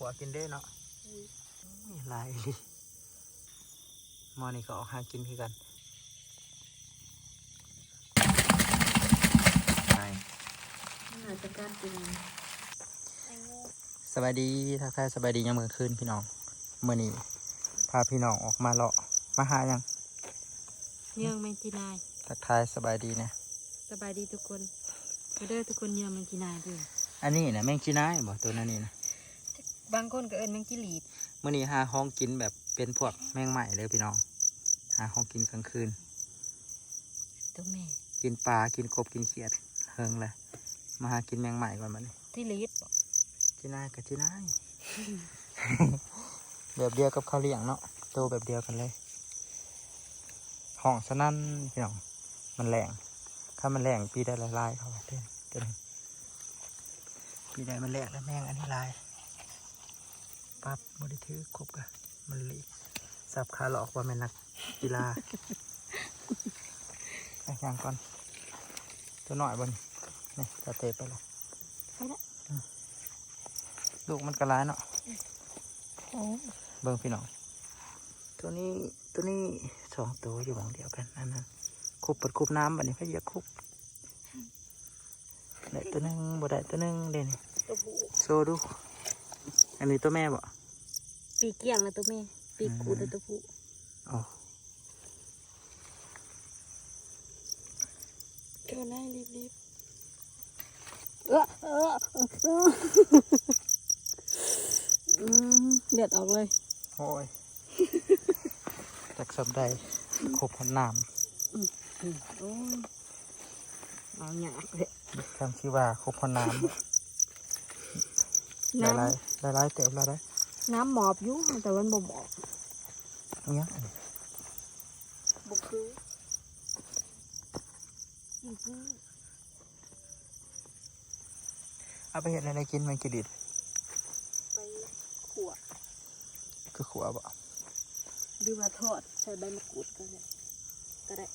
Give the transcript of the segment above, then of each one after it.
ປວກກິນເດ້ເນາະ. ອຸ້ຍ ຫຼາຍອີ່ຫຼີ. ໝໍ່ນີ້ກໍອອກຫາກິນຄືກັນ. ໄປ ໜ້າຈະກັດຢູ່. ສະບາຍດີ ທັກທາຍສະບາຍດີຍາມກາງຄືນພີ່ນ້ອງ. ມື້ນີ້ພາພີ່ນ້ອງອອກມາເລາະ ມາຫາຫຍັງ? ເຫຍື່ອງແມງຈີນາຍ. ທັກທາຍສະບາຍດີແດ່. ສະບາຍດີທຸກຄົນ. ມາເດີທຸກຄົນ ເຫຍື່ອງແມງຈີນາຍເດີ. ອັນນີ້ນະແມງຈີນາຍບໍ່? ໂຕນັ້ນນີ້ນະ. ບາງຄົນກໍເອີ້ນແມງຈີຫຼີດ. ມື້ນີ້ຫາຂອງກິນແບບເປັນພວກແມງໄມ້ເດີພີ່ນ້ອງ. ຫາຂອງກິນກາງຄືນ. ໂຕແມ່. ກິນປາ ກິນກົບ ກິນຂຽດເຫິງແລ້ວ. ມາຫາກິນແມງໄມ້ກ່ອນບັດນີ້. ຈີຫຼີດບໍ່? ຈີນາຍກໍຈີນາຍ. ແບບດຽວກັບເຂົາລ້ຽງເນາະ. ໂຕແບບດຽວກັນເລີຍ. ຮ້ອງສະນັ້ນພີ່ນ້ອງ. ມັນແລ້ງ. ຄັນມັນແລ້ງປີໃດຫຼາຍໆ ເຂົາວ່າເດ້. ໂຕນີ້ ປີໃດມັນແລ້ງແລ້ວແມງອັນນີ້ຫຼາຍ. ປັບ ບໍ່ໄດ້ຖືກົບກະ ມັນລີ້ ສັບຂາຫຼອກວ່າແມ່ນນັກກິລາ. ໄປຍ່າງກ່ອນ. ໂຕນ້ອຍບໍ່ນີ້? ນີ້ ຕາເຕະໄປແລ້ວ. ໄປລະ. ອືມ ລູກມັນກໍຫຼາຍເນາະ. ໂອ້ ເບິ່ງພີ່ນ້ອງ ໂຕນີ້ ໂຕນີ້ສອງໂຕຢູ່ໝ່ອງດຽວກັນ. ອັນນັ້ນຄຸບ ເພິ່ນຄຸບນ້ຳບັດນີ້ ໃຜຢາກຄຸບ. ໄດ້ໂຕໜຶ່ງ ບໍ່ໄດ້ໂຕໜຶ່ງເດ້ນີ້. ໂຕຜູ້. ໂຊດູ. ອັນນີ້ໂຕແມ່ບໍ່? ປີກກ້ຽງນະໂຕແມ່. ປີກກູດນະໂຕຜູ້. ອໍ ເຈົ້ານາຍລີບໆ. ເອີ ເອີ ອືມ ເລືອດອອກເລີຍ. ໂອ້ຍ ຈັກສ່ຳໃດ ຄົບຮອດນ້ຳ. ອືມ ໂອ້ຍ ເອົາຍາກເດ. ຄຳຊິວ່າຄົບຮອດນ້ຳ. ນ້ຳ ຫຼາຍໆ ຫຼາຍໆເຕີບແລ້ວເດ້. ນ້ຳໝອບຢູ່ ແຕ່ມັນບໍ່ໝອບ. ອີຫຍັງອັນນີ້? ບໍ່ຄື ບໍ່ຄື. ເອົາໄປເຮັດແນວໃດກິນ ແມງຈີລິດ? ໄປຂົ້ວ. ຄືຂົ້ວບໍ? ຫຼືວ່າທອດໃສ່ໃບມະກູດກໍໄດ້ ກໍໄດ້.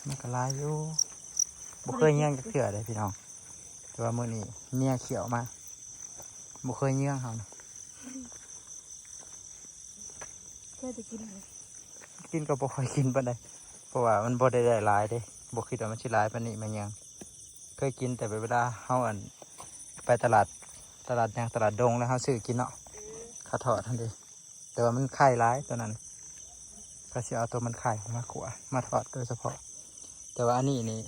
ມັນກໍຫຼາຍຢູ່. ບໍ່ເຄີຍຍ່າງຈັກເທື່ອເດ້ພີ່ນ້ອງ. ແຕ່ວ່າມື້ນີ້ເມຍຂ້ຽວມາ. ບໍ່ເຄີຍເຍືອງເຮົານະ. ເຄີຍແຕ່ກິນເລີຍ. ກິນກໍບໍ່ຄ່ອຍກິນປານໃດ ເພາະວ່າມັນບໍ່ໄດ້ ໄດ້ຫຼາຍເດ້. ບໍ່ຄິດວ່າມັນຊິຫຼາຍປານນີ້ ແມ່ນຫຍັງ. ເຄີຍກິນແຕ່ເວລາເຮົາ ອັນ ໄປຕະຫຼາດ ຕະຫຼາດຫຍັງ ຕະຫຼາດດົງ ແລ້ວເຮົາຊື້ກິນເນາະ. ເອີ ເຂົາທອດຫັ້ນເດ້. ແຕ່ວ່າມັນໄຂ່ຫຼາຍໂຕນັ້ນ. ເຂົາຊິເອົາໂຕມັນໄຂ່ມາຂົ້ວ ມາທອດໂດຍສະເພາະ. ແຕ່ວ່າອັນນີ້ນີ້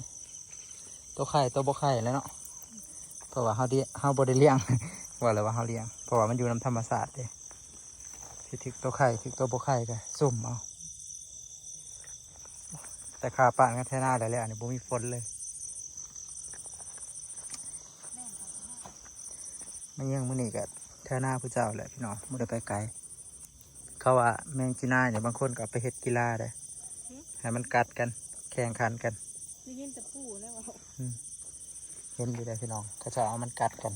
ໂຕໄຂ່ໂຕບໍ່ໄຂ່ແຫຼະເນາະ. ເພາະວ່າເຮົາ ເຮົາບໍ່ໄດ້ລ້ຽງ. ວ່າແລ້ວວ່າເຮົາລ້ຽງ ເພາະວ່າມັນຢູ່ນຳທຳມະຊາດເດ້. ຊິຖືກໂຕໄຂ່ ຖືກໂຕບໍ່ໄຂ່ກໍສຸ່ມເອົາ. ແຕ່ຂ້າປານກັນແຖວນາໄດ້ແລ້ວ ອັນນີ້ບໍ່ມີຝົນເລີຍ. ມາເຍືອງມື້ນີ້ກໍແຖວນາຜູ້ເຈົ້າແຫຼະພີ່ນ້ອງ ບໍ່ໄດ້ໄປໄກ. ເຂົາວ່າແມງຈີນາຍນີ້ ບາງຄົນກໍເອົາໄປເຮັດກິລາໄດ໋. ຫຶ? ໃຫ້ມັນກັດກັນ ແຂ່ງຂັນກັນ. ໄດ້ຍິນແຕ່ປູ້ແລ້ວເວົ້າ. ອືມ ເຫັນຢູ່ເດ້ພີ່ນ້ອງ ເຂົາເຈົ້າເອົາມັນກັດກັນ.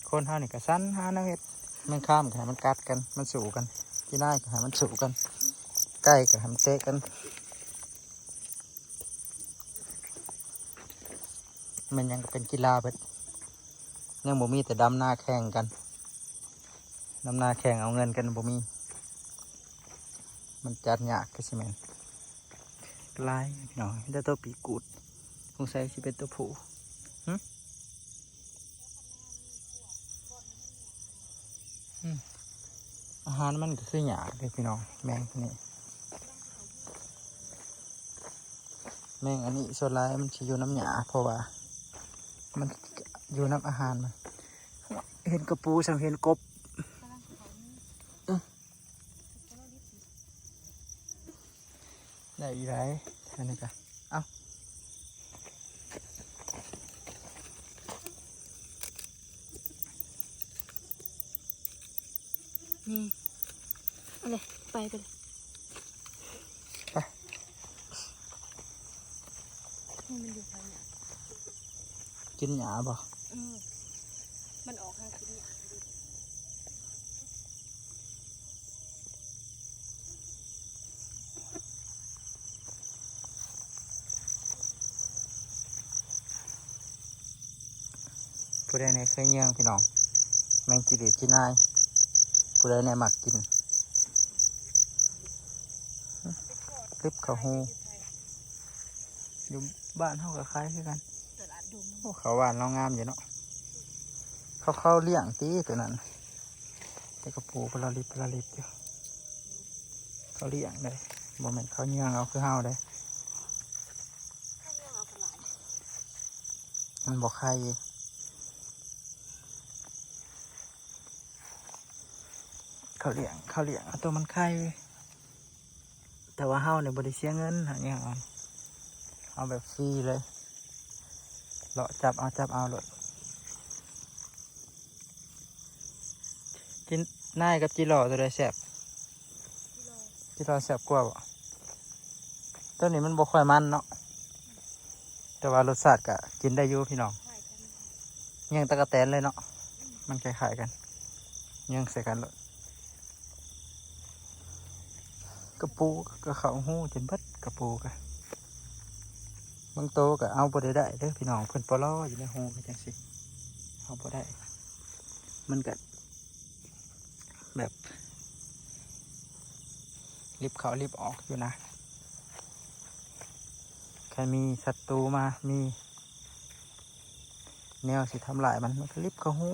ຄົນເຮົານີ້ກໍສັນຫາແນວເຮັດ. ແມງຄາມກໍໃຫ້ມັນກັດກັນ ມັນສູ້ກັນ. ຈີນາຍກໍໃຫ້ມັນສູ້ກັນ. ໄກ່ກໍໃຫ້ມັນເຕະກັນ. ແມ່ນຫຍັງກໍເປັນກິລາເບິດ. ຍັງບໍ່ມີແຕ່ດຳນາແຂ່ງກັນ. ດຳນາແຂ່ງເອົາເງິນກັນບໍ່ມີ. ມັນຈັດຍາກຄືຊິແມ່ນ. ຫຼາຍພີ່ນ້ອງ ມີແຕ່ໂຕປີກກູດ. ສົງໄສຊິເປັນໂຕຜູ້. ຫຶ? ອືມ ອາຫານມັນກໍຄືຫຍ້າເດ້ພີ່ນ້ອງ ແມງນີ້. ແມງອັນນີ້ສ່ວນຫຼາຍມັນຊິຢູ່ນຳຫຍ້າ ເພາະວ່າມັນຢູ່ນຳອາຫານມັນ. ເຫັນກະປູສ່ຳເຫັນກົບ. ໄດ້ອີ່ໄດ໋ ອັນນີ້ກະ ເອົ້າ ນີ້ ເອົາເລີຍ ໄປ ໄປເລີຍ ໄປ. ໃຫ້ມັນຢູ່ໄປ ກິນຫຍ້າບໍ່? ເອີ ມັນອອກຫາກິນຫຍ້າ. ໂ ຜູ້ໃດແດ່ເຄີຍເຍືອງພີ່ນ້ອງ ແມງຈີ່ຫຼີດຈີ່ນາຍ ຜູ້ໃດແດ່ມັກກິນ ລຶບເຂົ້າຮູ ຢູ່ບ້ານເຮົາກໍຂາຍຄືກັນ. ໂອ້ ເຂົ້າຫວ່ານລາວງາມຢູ່ເນາະ ເຂົາ ເຂົາລ້ຽງຕິໂຕນັ້ນ ແຕ່ກະປູກະລະລິບກະລະລິບຢູ່ ເຂົາລ້ຽງເດ້ ບໍ່ແມ່ນເຂົາເຍືອງເອົາຄືເຮົາເດ້ ມັນບໍ່ໄຂ່ ເຂົາລ້ຽງ ເຂົາລ້ຽງເອົາໂຕມັນໄຂ່ ແຕ່ວ່າເຮົານີ້ບໍ່ໄດ້ເສຍເງິນຫາຫຍັງ ເອົາແບບຟຣີເລີຍ ເລາະຈັບເອົາ ຈັບເອົາໂລດ. ຈີ່ນາຍກັບຈີ່ຫຼໍ່ໂຕໃດແຊບ? ຈີ່ຫຼໍ່ແຊບກວ່າບໍ? ໂຕນີ້ມັນບໍ່ຄ່ອຍມັນເນາະ ແຕ່ວ່າລົດຊາດກະກິນໄດ້ຢູ່ພີ່ນ້ອງ ເຍືອງຕະກະແຕນເລີຍເນາະ ມັນຄ້າຍໆກັນ ເຍືອງໃສ່ກັນໂລດ. ກະປູກະເຂົ້າຮູຈົນເບິດ ກະປູກະ ບາງໂຕກະເອົາບໍ່ໄດ້ໄດ້ເດີພີ່ນ້ອງ ເພິ່ນປໍລໍຢູ່ໃນຮູເຮັດຈັ່ງຊີ້ ເອົາບໍ່ໄດ້ ມັນກະ ແບບລິບເຂົ້າລິບອອກຢູ່ນະ ຄັນມີສັດຕູມາ ມີແນວຊິທຳລາຍມັນ ມັນກໍລິບເຂົ້າຮູ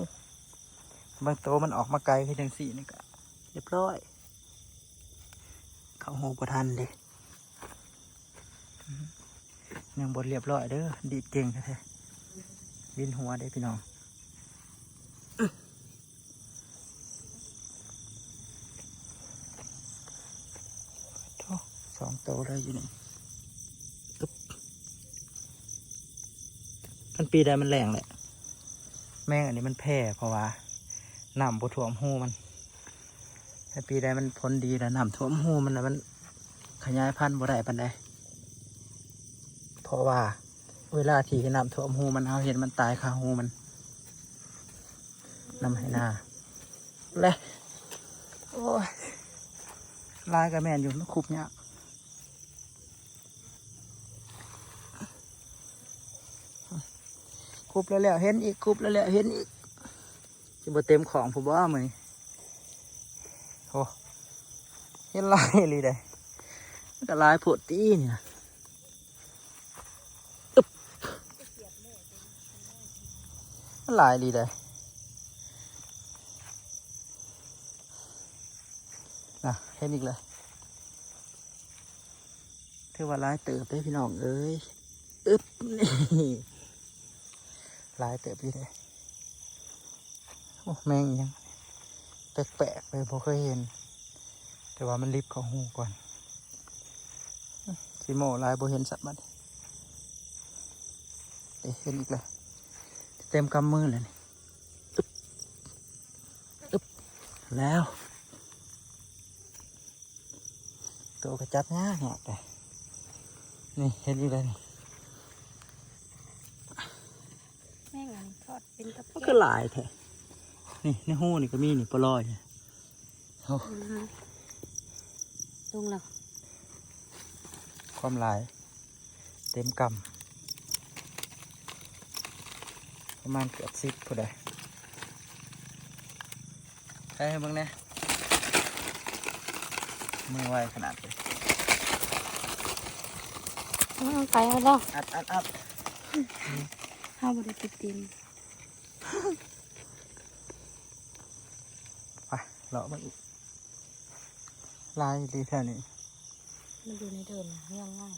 ບາງໂຕມັນອອກມາໄກຄືຈັ່ງຊີ້ນີ້ກໍລຽບຮ້ອຍ ເຂົ້າຮູບໍ່ທັນເດ້ ຍັງບໍ່ລຽບຮ້ອຍເດີ ດີດເກັ່ງແທ້ໆ ວິນຫົວເດ້ພີ່ນ້ອງ. ໂອ້ ສອງໂຕເລີຍຢູ່ນີ້ ອຶບ ຄັນປີໃດມັນແລ້ງແຫຼະ ແມງອັນນີ້ມັນແຜ່ ເພາະວ່ານ້ຳບໍ່ຖ້ວມຮູມັນ ແຕ່ປີໃດມັນຜົນດີແລ້ວ ນ້ຳຖ້ວມຮູມັນແລ້ວ ມັນຂະຫຍາຍພັນບໍ່ໄດ້ປານໃດ ເພາະວ່າເວລາທີ່ນ້ຳຖ້ວມຮູມັນ ເຮົາເຫັນມັນຕາຍຄາຮູມັນ ນຳໄຮ່ນາແລະ ໂອ້ຍ ຫຼາຍກໍແມ່ນຢູ່ ມັນຄຸບຍາກ ຄຸບແລ້ວໆເຫັນອີກ ຄຸບແລ້ວໆເຫັນອີກ ຊິບໍ່ເຕັມຂອງພຸ້ນບໍ່ມື້ນີ້ ໂອ້ ເຫັນຫຼາຍອີ່ຫຼີເດ້ ມັນກໍຫຼາຍໂພດຕິນີ້ນະ ອຶບ ມັນຫຼາຍອີ່ຫຼີເດ້ ນະ ເຫັນອີກແລ້ວ ຖືວ່າຫຼາຍເຕີບເດ້ພີ່ນ້ອງເອີຍ ອຶບ ນີ້ ຫຼາຍເຕີບຢູ່ເດ້ ໂອ້ ແມງອີ່ຫຍັງແປກໆເລີຍ ບໍ່ເຄີຍເຫັນ ແຕ່ວ່າມັນລິບເຂົ້າຮູກ່ອນ ຂີ້ໂມ້ຫຼາຍ ບໍ່ເຫັນສັກບັດ ເອີ ເຫັນອີກແລ້ວ ເຕັມກຳມືແລ້ວນີ້ ອຶບ ອຶບ ແລ້ວ ໂຕກະຈັບຍາກໆເດ້ ນີ້ເຫັນອີກແລ້ວນີ້ ແມງອັນນີ້ທອດເປັນຕະແກງ ມັນຄືຫຼາຍແທ້ ນີ້ໃນຮູນີ້ກະມີນີ້ ປາລອຍນີ້ ໂອ້ ອືມ ລົງແລ້ວ ຄວາມຫຼາຍ ເຕັມກຳ ປະມານເກືອບສິບພຸ້ນແຫຼະ ໃສ່ໃຫ້ເບິ່ງແດ່ ມືໄວຂະໜາດເລີຍ ອືມ ໄປແລ້ວ ອັດ ອັດ ອັດ ເຮົາບໍ່ໄດ້ຕິດຕີນ ໄປ ເລາະເບິ່ງອີກ ຫຼາຍອີ່ຫຼີແຖວນີ້ ມັນຢູ່ໃນເດີ່ນນະ ເຫື່ອງງ່າຍ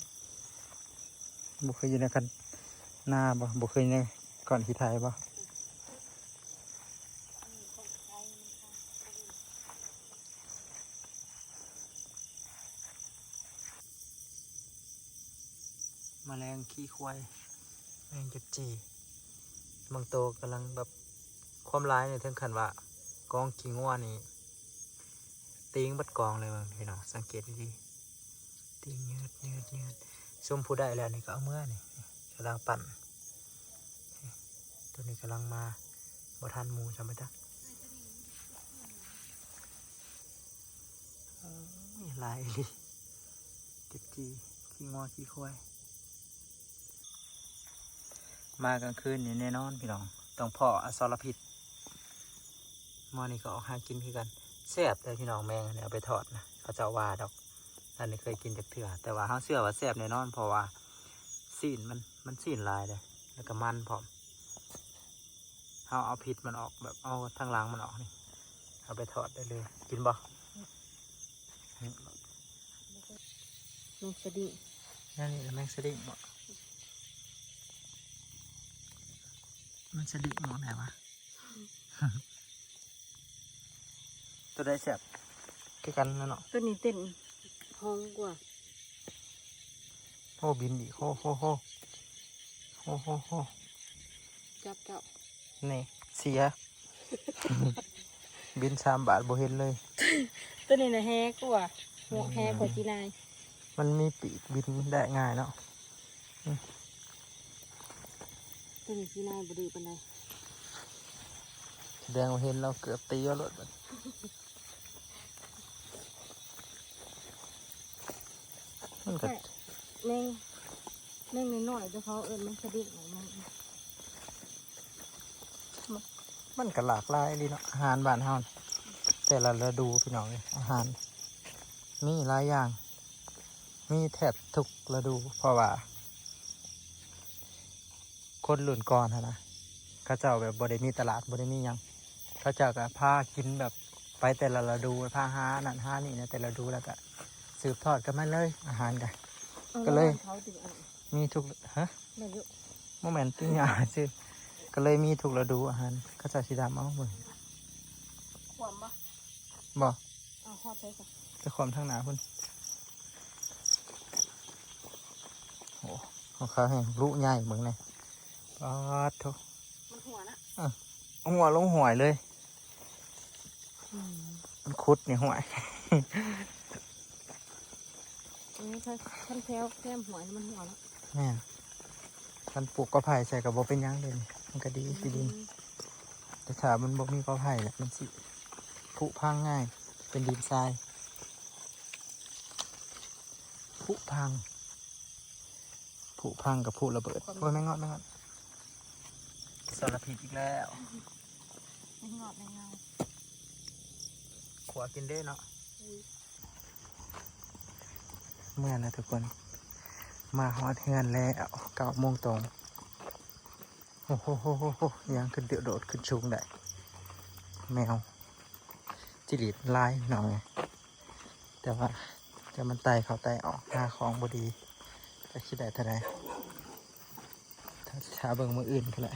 ບໍ່ເຄີຍຢູ່ໃນຄັນນາບໍ່? ບໍ່ເຄີຍຢູ່ໃນກ້ອນຂີ້ໄຖບໍ່? ມະແລງຂີ້ຄວາຍ ແມງຈັບຈີ່ ບາງໂຕກຳລັງແບບ ຄວາມຫຼາຍນີ້ເຖິງຂັ້ນວ່າ ກອງຂີ້ງົວນີ້ ຕີງເບິດກອງເລີຍ ເບິ່ງພີ່ນ້ອງ ສັງເກດດີໆ ຕີງຍືດໆໆ ຊຸມຜູ້ໄດ້ແລ້ວນີ້ກໍເອົາເມືອນີ້ ກຳລັງປັ່ນ ໂຕນີ້ກຳລັງມາ ບໍ່ທັນໝູ່ຊ້ຳຈັກ ໂອ້ຍ ຫຼາຍອີ່ຫຼີ ຈັບຈີ່ ຂີ້ງົວຂີ້ຄວາຍ ມາກາງຄືນນີ້ແນ່ນອນພີ່ນ້ອງ ຕ້ອງພໍ້ອະສອລະພິດ. ໝໍ່ນີ້ກໍອອກຫາກິນຄືກັນ. ແຊບເດີພີ່ນ້ອງ ແມງອັນນີ້ເອົາໄປທອດນະ ເຂົາເຈົ້າວ່າດອກ. ອັນນີ້ເຄີຍກິນຈັກເທື່ອ ແຕ່ວ່າເຮົາເຊື່ອວ່າແຊບແນ່ນອນ ເພາະວ່າຊີ້ນມັນ ມັນຊີ້ນຫຼາຍເດ້ ແລ້ວກໍມັນພ້ອມ. ເຮົາເອົາພິດມັນອອກ ແບບເອົາທາງຫຼັງມັນອອກນີ້ ເອົາໄປທອດໄດ້ເລີຍ. ກິນບໍ່? ແມງສະດິງ ແນວນີ້ລະແມງສະດິງບໍ? ແມງສະດິງໝໍ່ແນວະ? ໂຕໃດແຊບຄືກັນນະເນາະ. ໂຕນີ້ເຕັ້ນຮ້ອງກວ່າ. ໂອ້ ບິນອີກ ໂຮ ໂຮ ໂຮ ໂຮ ໂຮ ໂຮ. ຈັບເຈົ້າ ນີ້ເສຍ ບິນສາມບາດບໍ່ເຫັນເລີຍ. ໂຕນີ້ນະແຮກວ່າ ແຮກກວ່າຈີນາຍ. ມັນມີປີກ ບິນໄດ້ງ່າຍເນາະ. ອືມ ໂຕນີ້ຈີນາຍບໍ່ດື້ປານໃດ. ສະແດງວ່າເຫັນແລ້ວເກືອບຕີເອົາໂລດບັດ. ມັນກໍ ແມງ ແມງນ້ອຍໆ ແຕ່ເຂົາເອີ້ນແມງສະດິງ. ມັນ ມັນກໍຫຼາກຫຼາຍອີ່ຫຼີເນາະ ອາຫານບ້ານເຮົາ ແຕ່ລະລະດູພີ່ນ້ອງເອີຍ. ອາຫານມີຫຼາຍຢ່າງ ມີແທບທຸກລະດູ ເພາະວ່າ ຄົນລຸ້ນກ່ອນຫັ້ນນະ ເຂົາເຈົ້າແບບບໍ່ໄດ້ມີຕະຫຼາດ ບໍ່ໄດ້ມີຫຍັງ ເຂົາເຈົ້າກໍພາກິນແບບໄປແຕ່ລະລະດູ ພາຫານັ້ນຫານີ້ໃນແຕ່ລະດູ ແລ້ວກໍສືບທອດກັນມາເລີຍ ອາຫານກໍ ເອີ ກໍເລີຍ ເຂົາຊິ ມີທຸກ ຮະ? ແມ່ນຢູ່ ບໍ່ແມ່ນຕິຫຍ້າຊື່ ກໍເລີຍມີທຸກລະດູອາຫານ ເຂົາເຈົ້າຊິດຳເອົາເບິ່ງ. ຂວມບໍ່? ບໍ່. ເອົາຮອດໃສຊະ? ໄປຂວາມທາງໜ້າພຸ້ນ. ໂອ້ ຂອງເຂົາແຮງລຸໃຫຍ່ເບິ່ງແນ່. ປາດໂທ້ ມັນຮົ່ວນະ. ເອີ ຮົ່ວລົງຫ້ວຍເລີຍ. ອືມ ມັນຂຸດໃນຫ້ວຍ. ເອີ ຄັນແຖວແຄມຫ້ວຍມັນຮົ່ວເນາະ. ແມ່ນ. ຄັນປູກກໍໄຜ່ໃສ່ກໍບໍ່ເປັນຫຍັງເດ້ ມັນກໍດີ ອືມ ທີ່ດິນ. ແຕ່ຖ້າມັນບໍ່ມີກໍໄຜ່ແຫຼະ ມັນຊິຜຸພັງງ່າຍ ເປັນດິນຊາຍ ຜຸພັງ ຜຸພັງກັບຜຸລະເບີດ. ຄວາມ ໂອ້ຍ ແມງງອດ ແມງງອດ ສາລະພິດອີກແລ້ວ. ແມງງອດ ແມງເງົາ ຂົ້ວກິນເດ້ເນາະ. ອືມ ເມື່ອນະທຸກຄົນ ມາຮອດເຮືອນແລ້ວ ເກົ້າໂມງຕົງ. ໂອ້ໂຫ ໂຫ ໂຫ ໂຫ ຫຍັງຄືໂດດຂຶ້ນສູງໄດ້? ແມວຈິລິດຫຼາຍນ້ອງເອີຍ ແຕ່ວ່າຈະມັນໄຕ່ເຂົ້າໄຕ່ອອກ ຫາຂອງບໍ່ດີ ຈັກຊິໄດ້ເທົ່າໃດ. ຖ້າ ຖ້າເບິ່ງມື້ອື່ນກໍໄດ້.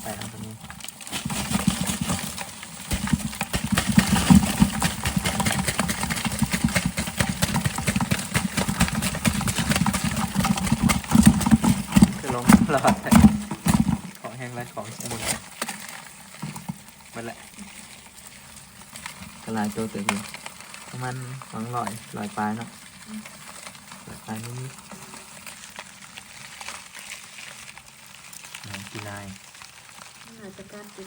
ໄປເອົາຕົວນີ້ ຄືລົງລອດແທ້ ຂອງແຮງຫຼາຍ ຂອງສະໝຸນໄພ. ເບິດແຫຼະ ກໍຫຼາຍໂຕເຕີບຢູ່ ປະມານສອງຮ້ອຍ ຮ້ອຍປາຍເນາະ. ອືມ ຮ້ອຍປາຍນິດໆ. ນາຍ ປີນາຍ ໜ້າຈະກັດຢູ່.